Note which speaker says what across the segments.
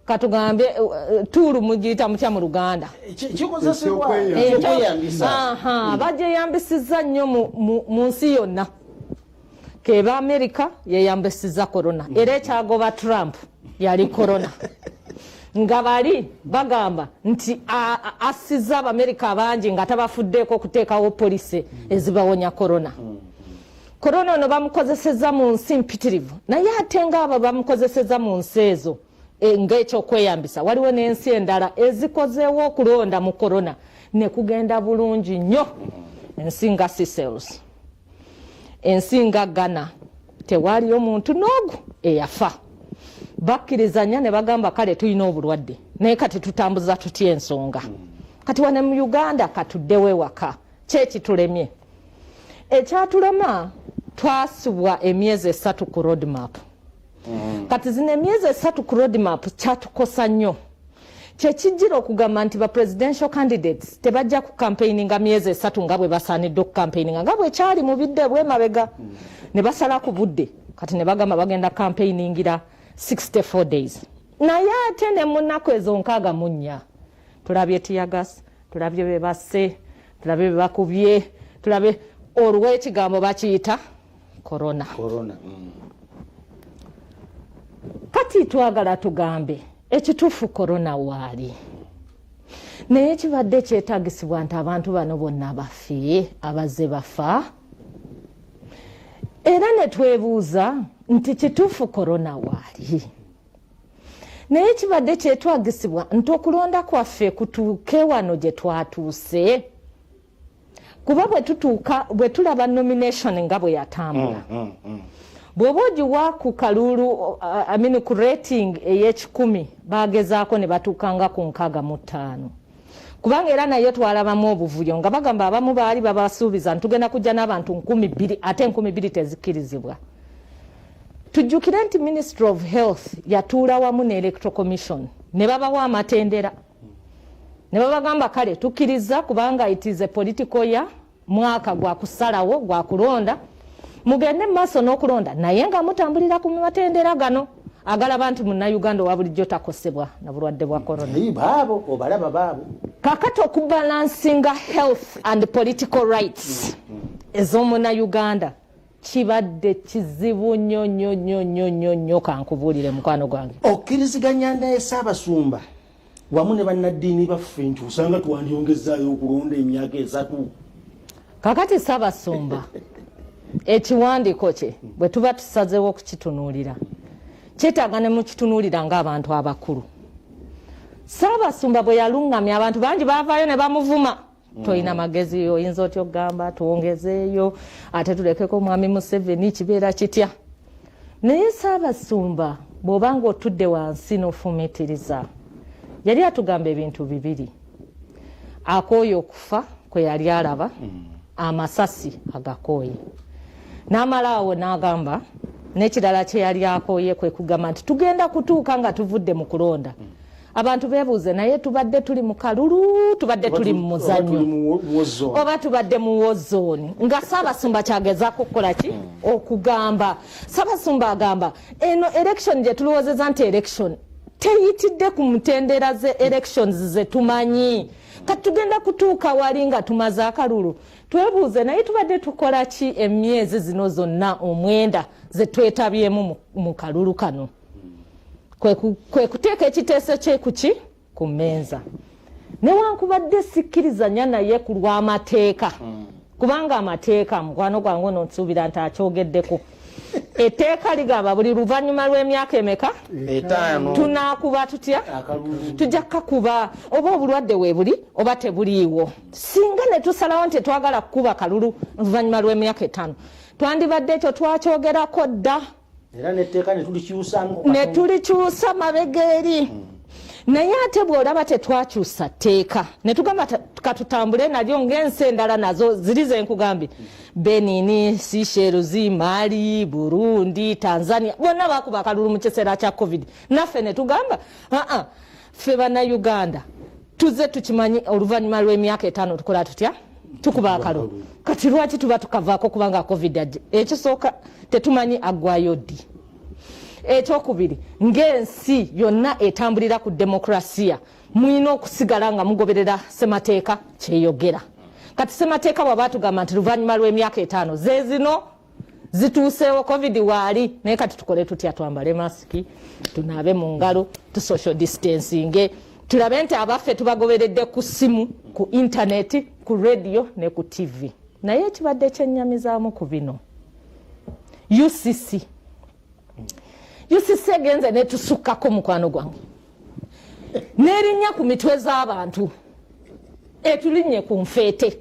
Speaker 1: Katugambe tool mugiyita mutya mu Luganda?
Speaker 2: Kikozesebwa
Speaker 3: Ekyokweyambisa.
Speaker 2: ekyokweyambisa.
Speaker 1: Aha, bagyeyambisizza nnyo mu nsi yonna. Keba America yeyambisizza corona, era ekyagoba Trump yali corona, nga bali bagamba nti assizza Abamerika abangi nga tabafuddeeko okuteekawo policy ezibawonya corona. Corona ono bamukozeseza mu nsi mpitirivu, naye ate ngaabo bamukozeseza mu nsi ezo ng'ekyokweyambisa, waliwo n'ensi endala ezikozeewo okulonda mu corona ne kugenda bulungi nnyo. Ensi nga Seychelles, ensi nga Ghana, tewaaliyo muntu n'ogu eyafa. Bakkirizanya ne bagamba, kale tulina obulwadde, naye kati tutambuza tutya ensonga? Kati wane mu Uganda katuddewo ewaka, kyekitulemye? Ekyatulema, twasibwa emyezi 3 ku roadmap. Kati zino emyezi 3 ku roadmap kyatukosa nnyo. Kyekijjira okugamba nti ba presidential candidates tebajja kucampaigninga myezi 3 nga bwe basaanidde okucampaigninga, nga bwe kyali mu bidde bwemabega. Ne basala ku budde, kati ne bagamba bagenda campaigningira 64 days. Naye ate ne mu nnaku ezo 64 tulabye teargas, tulabye be basse, tulabye be bakubye, tulabye olw'ekigambo bakiyita corona.
Speaker 2: Corona.
Speaker 1: Kati twagala tugambe ekituufu, korona waali, naye kibadde kyetagisibwa nti abantu bano bonna bafe abazze bafa? Era ne twebuuza nti kituufu korona waali, naye kibadde kyetwagisibwa nti okulonda kwaffe kutuuke wano gye twatuuse? Kuba bwe tutuuka, bwe tulaba nomination nga bwe yatambula, bw'oba ogiwa ku kaluulu, I mean, ku rating ey'ekikumi, bagezaako ne batuukanga ku 65, kubanga era nayo twalabamu obuvuyo nga bagamba abamu baali babasuubiza ntugenda kujja n'abantu 2000, ate 2000 tezikkirizibwa. Tujjukire nti Ministry of Health yatuula wamu ne Electoral Commission ne babawa amatendera ne babagamba, kale tukkiriza, kubanga it is a political year, mwaka gwa kusalawo gwa kulonda, mugende mu maaso n'okulonda, naye nga mutambulira ku matendera gano agalaba nti Munnayuganda owa bulijjo takosebwa na bulwadde bwa corona.
Speaker 2: Naye baabo obalaba baabo.
Speaker 1: Kakati okubalansinga health and political rights ez'omunnayuganda kibadde kizibu nnyo nnyo nnyo nnyo nnyo nnyo. Kankubuulire, mukwano gwange.
Speaker 2: Okkiriziganya naye Ssaabasumba wamu ne bannaddiini baffe nti osanga twandyongezaayo okulonda emyaka 3?
Speaker 1: Kakati Ssaabasumba ekiwandiiko kye bwe tuba tusazeewo okukitunuulira, kyetaaga ne mukitunuulira ng'abantu abakulu. Ssaabasumba bwe yaluŋŋamya, abantu bangi baavaayo ne bamuvuma, tolina magezi, oyinza otya okugamba twongezeeyo ate tulekeko omwami Museveni, kibeera kitya? Naye Ssaabasumba, bw'obanga otudde wansi n'ofumiitiriza, yali atugamba ebintu bibiri: akooye okufa kwe yali alaba, amasasi agakooye. N'amala awo n'agamba n'ekirala kye yali akooye kwe kugamba nti tugenda kutuuka nga tuvudde mu kulonda, abantu beebuuze, naye tubadde tuli mu kalulu, tubadde tuli mu muzannyo, oba tubadde mu war zone? Nga Ssaabasumba kyagezaako kukola ki? Okugamba, Ssaabasumba agamba eno election gye tulowoozeza nti election teyitidde ku mutendera ze elections ze tumanyi. Kati tugenda kutuuka wali nga tumaze akalulu, twebuuze, naye tubadde tukola ki emyezi zino zonna 9 ze twetabyemu mu kalulu kano? Kwe kuteeka ekiteeso kye kuki ku mmeeza. Newankubadde sikkirizanya naye ku lw'amateeka, kubanga amateeka, mukwano gwange ono nsuubira nti akyogeddeko, etteeka ligamba buli luvannyuma lw'emyaka emeka?
Speaker 2: 5.
Speaker 1: Tunaakuba tutya? Tujja kukakuba, oba obulwadde weebuli oba tebuliiwo. Singa ne tusalawo nti twagala kukuba kalulu luvannyuma lw'emyaka 5, twandibadde ekyo twakyogerako dda.
Speaker 2: Era netteeka netulikyusaamu.
Speaker 1: Ne tulikyusa mabega eri. Naye ate bw'olaba tetwakyusa tteeka ne tugamba katutambule nalyo ng'ensi endala nazo ziri zenkugambye, Benin, Seychelles, Mali, Burundi, Tanzania, bonna bakuba akalulu mu kiseera kya COVID. Naffe ne tugamba, aa, ffe Bannayuganda tuzze tukimanyi oluvannyuma lw'emyaka 5 tukola tutya? Tukuba akalulu. Kati lwaki tuba tukavaako? Kubanga COVID ajja, ekisooka tetumanyi aggwayo ddi. Ekyokubiri, ng'ensi yonna etambulira ku demokrasiya, mulina okusigala nga mugoberera ssemateeka kyeyogera. Kati ssemateeka bwaba atugamba nti luvannyuma lw'emyaka 5 zezino zituuseewo, COVID waali, naye kati tukole tutya? Twambale masiki, tunaabe mu ngalo, tu social distancing, tulabe nti abaffe tubagoberedde ku ssimu, ku intaneti, ku radio ne ku TV. Naye ekibadde kyennyamizaamu ku bino, UCC egenze netusukkako, mukwano gwange, nerinnya ku mitwe z'abantu, etulinnye ku nfeete.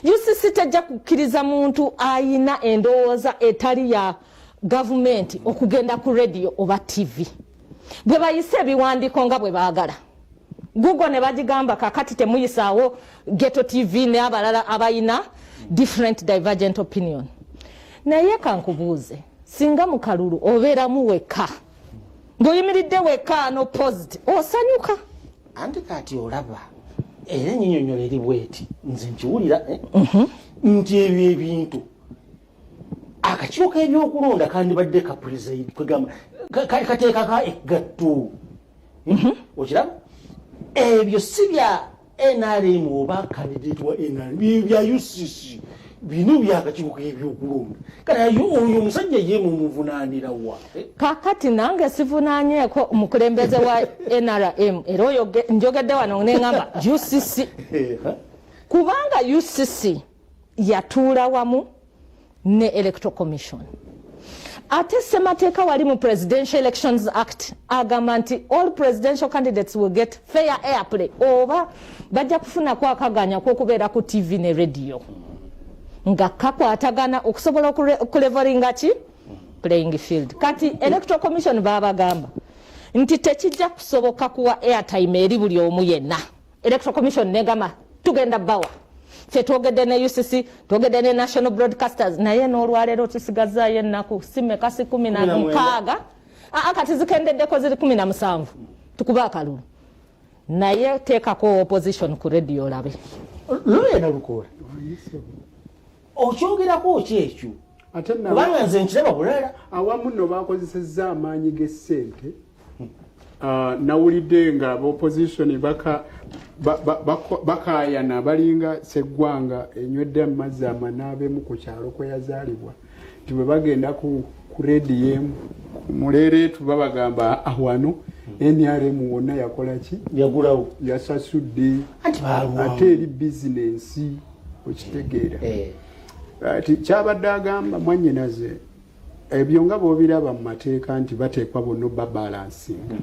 Speaker 1: UCC tejja kukkiriza muntu ayina endowooza etali ya gavumenti okugenda ku radio oba TV. Bwe bayise ebiwandiiko nga bwe baagala, Google ne bagigamba, kakati temuyisaawo Ghetto TV n'abalala abayina different divergent opinion. Naye kankubuuze, singa mu kalulu obeeramu wekka, ng'oyimiridde wekka no post, osanyuka?
Speaker 2: Anti kati olaba era enyinyonyola eri bweti, nze nkiwulira nti ebyo ebintu akakiiko k'ebyokulonda kandibadde kakwegamba kateekako eggattu. Okiraba, ebyo si bya NRM oba candidate wa NRM, ebyo bya UCC, bino byakakiiko k'ebyokulonda. Kati oyo omusajja ye mumuvunaanira wa?
Speaker 1: Kakati nange sivunaanyeeko omukulembeze wa NRM, era oyo njogedde wano neŋamba UCC, kubanga UCC yatuula wamu ne Electoral Commission. Ate ssemateeka wali mu Presidential Elections Act agamba nti all presidential candidates will get fair airplay, oba bajja kufunako akaganya kwokubeera ku TV ne radio nga kakwatagana okusobola okulevelinga ki playing field. Kati Electoral Commission babagamba nti tekijja kusoboka kuwa airtime eri buli omu yenna. Electoral Commission negamba tugenda bawa ffe, twogedde ne UCC, twogedde ne national broadcasters, naye n'olwaleero tusigazaayo ennaku si meka, si 16? Aa, kati zikendeddeko, ziri 17, tukube akalulu. Naye teekako opposition ku radio olabe.
Speaker 2: Lawyer Nalukoola, okyogerako ki ekyo?
Speaker 3: Ate
Speaker 2: Kubanga nze nkiraba bulala.
Speaker 3: Awamu nno bakozesezza amaanyi g'essente. Nawulidde nga opposition bakaayana, balinga seggwanga enywedde amazzi amanaabemu ku kyalo kwe yazaalibwa, nti bwe bagenda ku rediyo emu muleereetu babagamba, "Ah, wano NRM wonna yakola ki?"
Speaker 2: Yagulawo.
Speaker 3: Yasasudde.
Speaker 2: Anti balwawo.
Speaker 3: Ate eri bizinensi, okitegeera?
Speaker 2: Eh.
Speaker 3: Ati kyabadde agamba mwannyinaze, ebyo nga bw'obiraba mu mateeka nti bateekwa bonna babalansinga,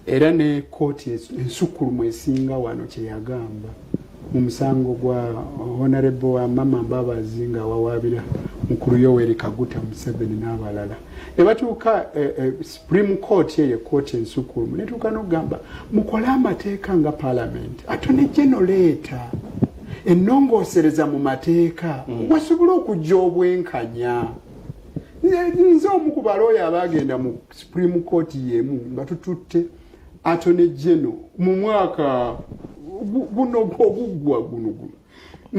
Speaker 3: era ne kooti ensukkulumu esinga wano kyeyagamba mu musango gwa Honorable wa Mama Mbabazi nga wawaabira mukulu Yoweri Kaguta Museveni n'abalala, ne batuuka Supreme Court, eyo kooti ensukkulumu netuuka n'okugamba mukole amateeka nga Parliament, Attorney General leeta ennongoosereza mu mateeka wasobole okujja obwenkanya. Nze omu ku balooya abaagenda mu Supreme Court yemu nga tututte Attorney General mu mwaka guno oguggwa guno guno,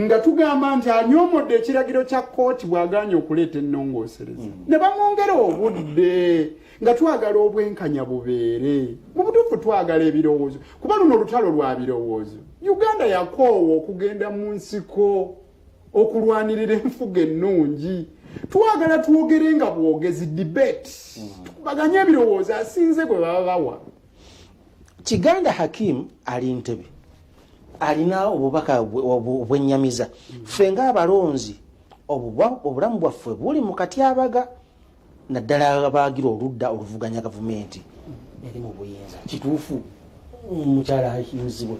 Speaker 3: nga tugamba nti anyoomodde ekiragiro kya kooti bw'agaanye okuleeta ennongoosereza, ne bamwongera obudde, nga twagala obwenkanya bubeere. Mu butuufu twagala ebirowoozo, kuba luno olutalo lwa birowoozo. Uganda yakoowa okugenda mu nsiko okulwanirira enfuga ennungi. Twagala twogere nga bwogezi, debate, tukubaganye ebirowoozo, asinze gwe baba bawa.
Speaker 2: Kiganda Hakim ali Ntebe, alina obubaka obwennyamiza. Ffe ng'abalonzi obulamu bwaffe buli mu katyabaga, naddala abagira oludda oluvuganya gavumenti eri mu buyinza. Kituufu, mukyala Hakimzibwe?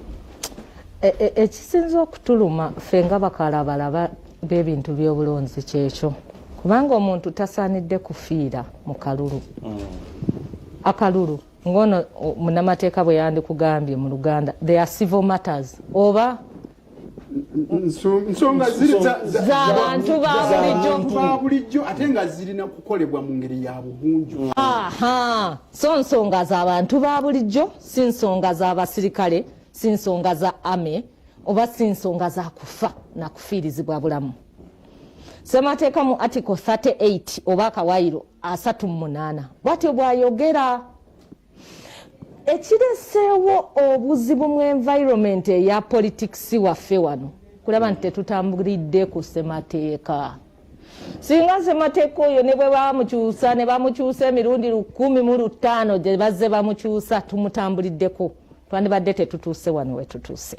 Speaker 1: Ekisinza okutuluma ffe nga bakalabalaba b'ebintu by'obulonzi kyekyo, kubanga omuntu tasaanidde kufiira mu kalulu. Akalulu ngono munamateeka bwe yandikugambye mu Luganda, they are civil matters oba
Speaker 3: Nsonga ziri
Speaker 1: z'abantu ba bulijjo.
Speaker 3: Ba bulijjo, ate nga zirina kukolebwa mu ngeri ya bugunju.
Speaker 1: Aha, so nsonga z'abantu ba bulijjo, si nsonga z'abasirikale, si nsonga za army, oba si nsonga za kufa na kufiirizibwa bulamu. Ssemateeka mu article 38 oba akawayiro 38 bwatyo bwayogera. Ekireseewo obuzibu mu environment eya politics waffe wano kulaba nti tetutambulidde ku ssemateeka. Singa ssemateeka oyo ne bwe bamukyusa ne bamukyusa emirundi 1500 gye bazze bamukyusa tumutambuliddeko, twandibadde tetutuuse wano wetutuuse.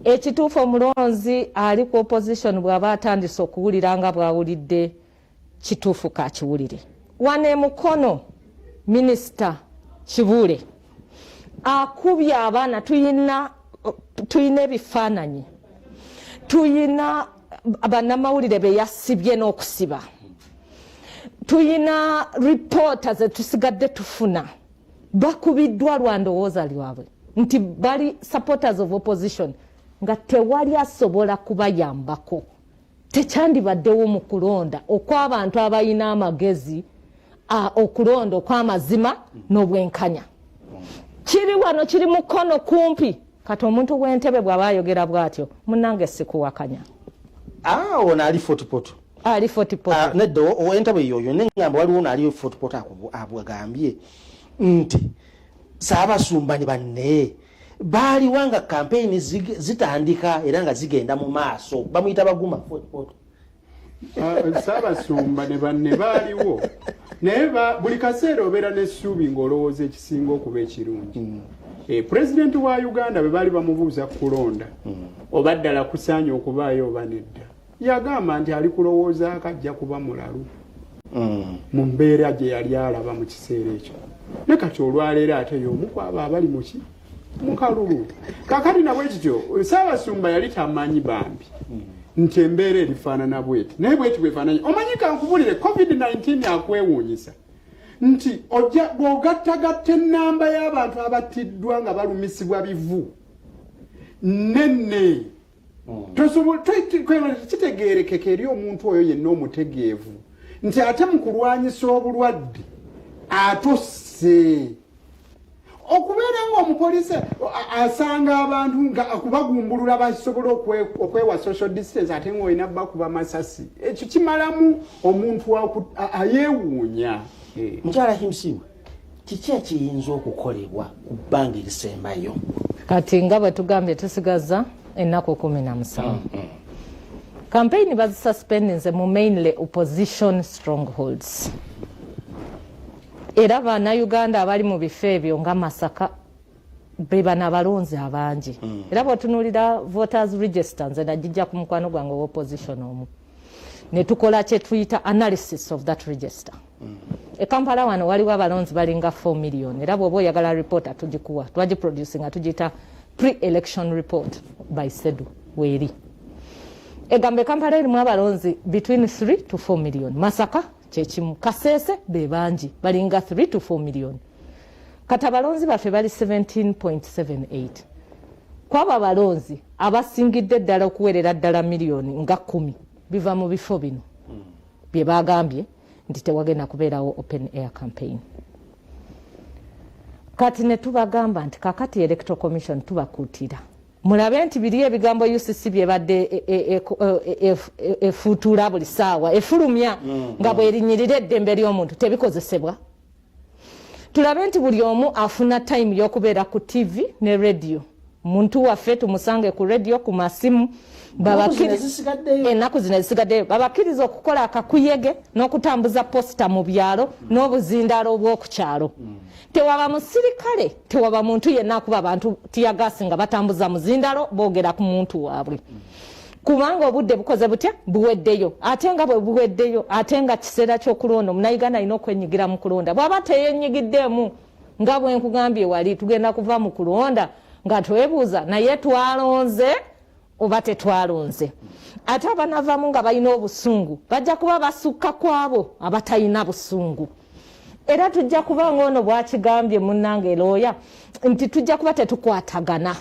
Speaker 1: Ekituufu, omulonzi ali ku opposition bw'aba atandise okuwulira nga bw'awulidde, kituufu kakiwulire. Wano emukono Minisita Kibuule akubye abaana, tuyina ebifaananyi, tuyina bannamawulire be yasibye n'okusiba, tuyina ripoota zetusigadde tufuna, bakubiddwa lwa ndowooza lwabwe nti bali supporters of opposition, nga tewali asobola kubayambako. Tekyandibaddewo mu kulonda okw'abantu abalina amagezi, okulonda okw'amazima n'obwenkanya. Kiri wano, kiri mukono kumpi. Kati omuntu w'entebe bw'aba ayogera bw'atyo, munnange, sikuwakanya.
Speaker 2: Ono ali Fort Portal.
Speaker 1: Ali Fort Portal.
Speaker 2: Nedda, ow'entebe yoyo neŋŋamba waliwo ono ali Fort Portal abwagambye nti Saabasumba ne banne baaliwa nga kampeyini zitandika era nga zigenda mu maaso. Bamuyita Baguma, Fort Portal.
Speaker 3: Saabasumba ne banne baaliwo, naye buli kaseera obeera n'essuubi ng'olowooza ekisinga okuba ekirungi. Pulezidenti wa Uganda bwe baali bamubuuza kulonda oba ddala kusaanye okubaayo oba nedda, yagamba nti ali kulowoozaako ajja kuba mulalu mu mbeera gye yali alaba mu kiseera ekyo. Ne kati olwaleero ate y'omu ku abo abali muki mu kalulu. Kakati nabwe kityo, Saabasumba yali tamanyi bambi nti embeera erifaanana bweti, naye bweti bwefaananye. Omanyi, kankubulire, COVID-19 akwewuunyisa nti ojja bw'ogattagatta ennamba y'abantu abattiddwa nga balumisibwa bivu nene, kitegeerekeka eri omuntu oyo yenna omutegeevu nti ate mu kulwanyisa obulwadde atosse okubeera ng'omupoliisi asanga abantu nga akubagumbulula basobole okwewa social distance, ate ng'olina bakuba masasi. Ekyo kimalamu omuntu ayeewuunya.
Speaker 2: Mukyala Himsiwe, kiki ekiyinza okukolebwa ku bbanga erisembayo?
Speaker 1: Kati nga bwe tugambye, tusigaza ennaku 17. Campaign bazisuspendinze mu mainly opposition strongholds, era Bannayuganda abali mu bifo ebyo nga Masaka be bano abalonzi abangi. Era bw'otunuulira voters register, nze nagijja ku mukwano gwange owa opposition omu, ne tukola kye tuyita analysis of that register. E Kampala wano waliwo abalonzi balinga 4 million, era bw'oba oyagala report tugikuwa, twagiproduce nga tugiyita pre-election report by Sedu. Weeri egamba e Kampala erimu abalonzi between 3 to 4 million, Masaka kyekimu, Kaseese be bangi balinga 3 to 4 million. Kati abalonzi baffe bali 17.78. Kwabo abalonzi abasingidde ddala okuwerera ddala miliyoni nga 10 biva mu bifo bino bye bagambye nti tewagenda kubeerawo open air campaign. Kati ne tubagamba nti kakati Electoral Commission tubakuutira mulabe nti biri ebigambo UCC byebadde efuutuula buli saawa efulumya nga bwerinyirira eddembe ly'omuntu tebikozesebwa. Tulabe nti buli omu afuna time y'okubeera ku TV ne radio. Muntu waffe tumusange ku radio, ku masimu. Ennaku zino ezisigaddeyo babakkiriza okukola akakuyege n'okutambuza posita mu byalo n'obuzindaalo obw'oku kyalo. Tewaba musirikale, tewaba muntu yenna akuba abantu teargas nga batambuza muzindalo boogera ku muntu waabwe, kubanga obudde bukoze butya? Buweddeyo. Ate nga bwe buweddeyo, ate nga kiseera ky'okulonda, Omunayuganda alina okwenyigira mu kulonda. Bw'aba teyenyigiddemu, nga bwe nkugambye wali, tugenda kuva mu kulonda nga twebuuza naye twalonze oba tetwalonze. Ate abanavamu nga balina obusungu bajja kuba basukka ku abo abatalina busungu, era tujja kuba nga ono bwakigambye munnange looya nti tujja kuba tetukwatagana,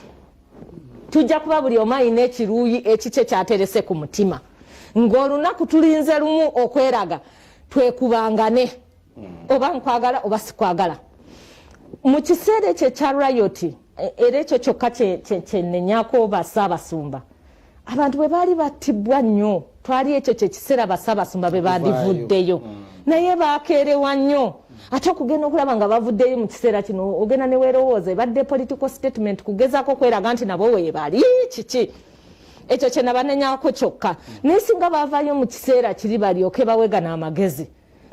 Speaker 1: tujja kuba buli omu alina ekiruuyi ekikye kyaterese ku mutima, ng'olunaku tulinze lumu okweraga twekubangane, oba nkwagala oba sikwagala. Mu kiseera ekyo ekya riot, era ekyo kyokka kyenenyako Bassaabasumba. Abantu bwe baali battibwa nnyo, twali ekyo kyekiseera basabasumba be bandivuddeyo, naye bakeerewa nnyo. Ate okugenda okulaba nga bavuddeyo mu kiseera kino, ogenda ne weerowooza ebadde political statement kugezaako kweraga nti nabo weebali. Kiki ekyo kye nabanenyako kyokka, naye singa baavaayo mu kiseera kiri balyoke bawegana amagezi,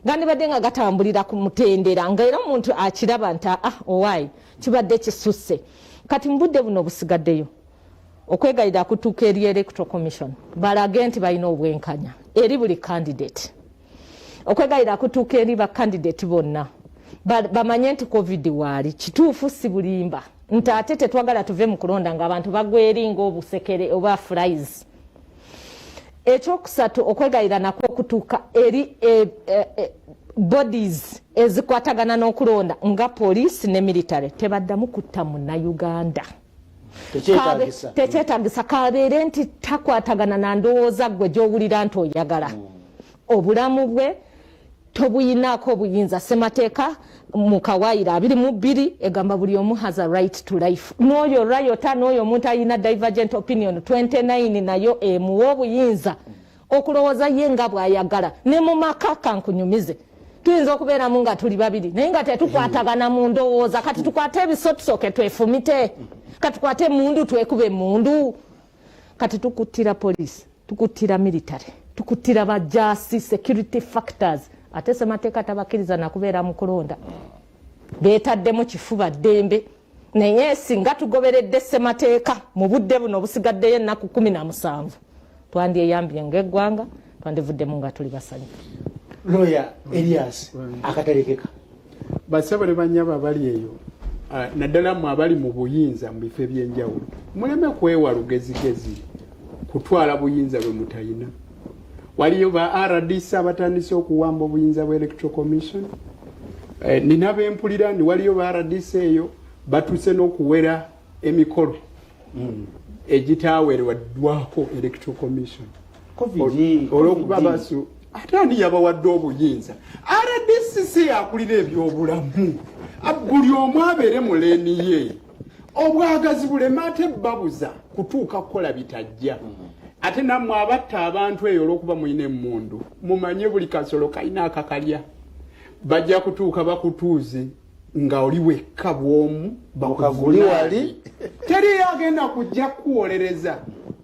Speaker 1: gandibadde nga gatambulira ku mutendera, nga era omuntu akiraba nti ah, owaayi, kibadde kisusse. Kati mu budde buno obusigaddeyo, okwegayirira kutuuka eri Electoral Commission balage nti balina obwenkanya eri buli candidate. Okwegayirira kutuuka eri bacandidate bonna, bamanye nti COVID waali kituufu, si bulimba, nti ate tetwagala tuve mu kulonda ng'abantu bagweri ng'obusekere oba flies. Ekyokusatu, okwegayirira nakwo okutuuka eri bodies ezikwatagana n'okulonda nga poliisi ne military, tebaddamu kutta Munnayuganda.
Speaker 2: Tekyetagisa.
Speaker 1: Tekyetagisa. Kabeere nti takwatagana na ndowooza gwe gy'owulira nti oyagala, obulamu bwe tobuyinaako obuyinza. Ssemateeka mu kawaayiro 22 egamba buli omu has a right to life, n'oyo riota, n'oyo omuntu alina divergent opinion. 29 nayo emuwa obuyinza okulowooza ye nga bw'ayagala. Ne mu maka, kankunyumize, tuyinza okubeeramu nga tuli babiri naye nga tetukwatagana mu ndowooza. Kati tukwate ebiso tusooke twefumite, katukwate emundu twekube emundu. Kati tukuttira poliisi, tukuttira military, tukuttira bajasi, security factors, ate semateeka tabakkiriza nakubeera mu kulonda. Beetaddemu kifuba ddembe, naye singa tugoberedde ssemateeka mu budde buno obusigaddeyo ennaku 17, twandyeyambye ng'eggwanga, twandivuddemu nga tuli basanyufu.
Speaker 2: Lawyer Elias, akatalekeka.
Speaker 3: Basabo ne banyabo abali eyo, naddala mmwe abali mu buyinza mu bifo ebyenjawulo, muleme kwewa lugezigezi kutwala buyinza bwe mutayina. Waliyo ba RDC abatandise okuwamba obuyinza bwa Electoral Commission. Nina bempulira ni waliyo ba RDC eyo batuuse n'okuwera emikolo egitawereddwako Electoral Commission.
Speaker 2: Covid,
Speaker 3: olwokuba
Speaker 2: COVID.
Speaker 3: Basu ate ani yabawadde obuyinza? RDC yakulira ebyobulamu. Buli omu abeere mu lane ye, obwagazi buleme ate babuza kutuuka kukola bitajja. Ate nammwe abatta abantu eyo olwokuba mulina emmundu, mumanye buli kasolo kalina akakalya. Bajja kutuuka bakutuuze nga oli wekka bwomu.
Speaker 2: Mukaguli wali.
Speaker 3: Teriyo agenda kujja kukuwolereza.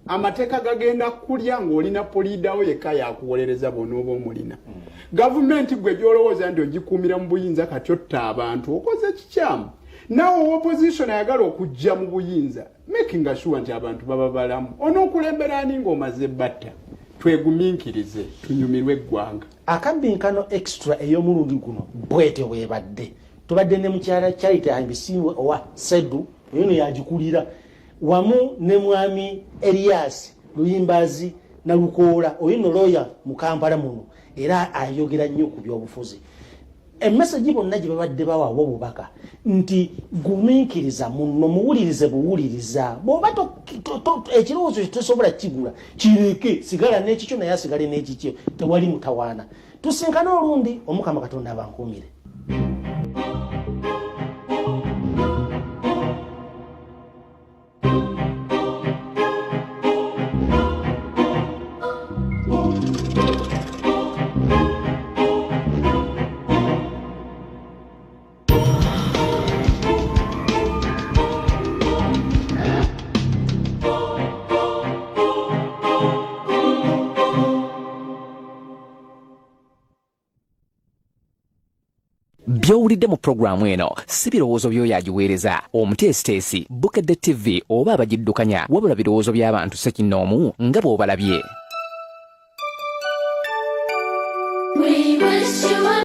Speaker 3: Amateeka gagenda kulya ng'olina puliidawo yekka yakuwolereza bw'onooba omulina. Gavumenti gwe gyolowooza nti ogikuumira mu buyinza, kati otta abantu, okoze kikyamu. Naawe opposition ayagala okujja mu buyinza, making sure nti abantu baba balamu, onookulembera ani ng'omaze batta? Twegumiikirize, tunyumirwe eggwanga.
Speaker 2: Akabbinkano Extra ey'omulundi guno bwetyo bwebadde. Tubadde ne mukyala Charity Ahimbisibwe owa CEDU, oyo no yagikulira, wamu ne mwami Elias Luyimbazi Nalukoola, oyo no lawyer mu Kampala muno, era ayogera nnyo ku byobufuzi. Emessage bonna gye babadde bawawa obubaka nti gumiikiriza munno, muwulirize buwuliriza. Bw'oba ekirowoozo kyo tosobola kigula, kireke, sigala n'ekikyo naye asigale n'ekikyo, tewali mutawaana. Tusinkane olundi, Omukama Katonda abankuumire.
Speaker 4: By'owulidde mu pulogulaamu eno si birowoozo by'oyo agiweereza, omuteesiteesi, Bukedde TV oba abagiddukanya, wabula birowoozo by'abantu ssekinnoomu nga bw'obalabye.
Speaker 5: We wish you a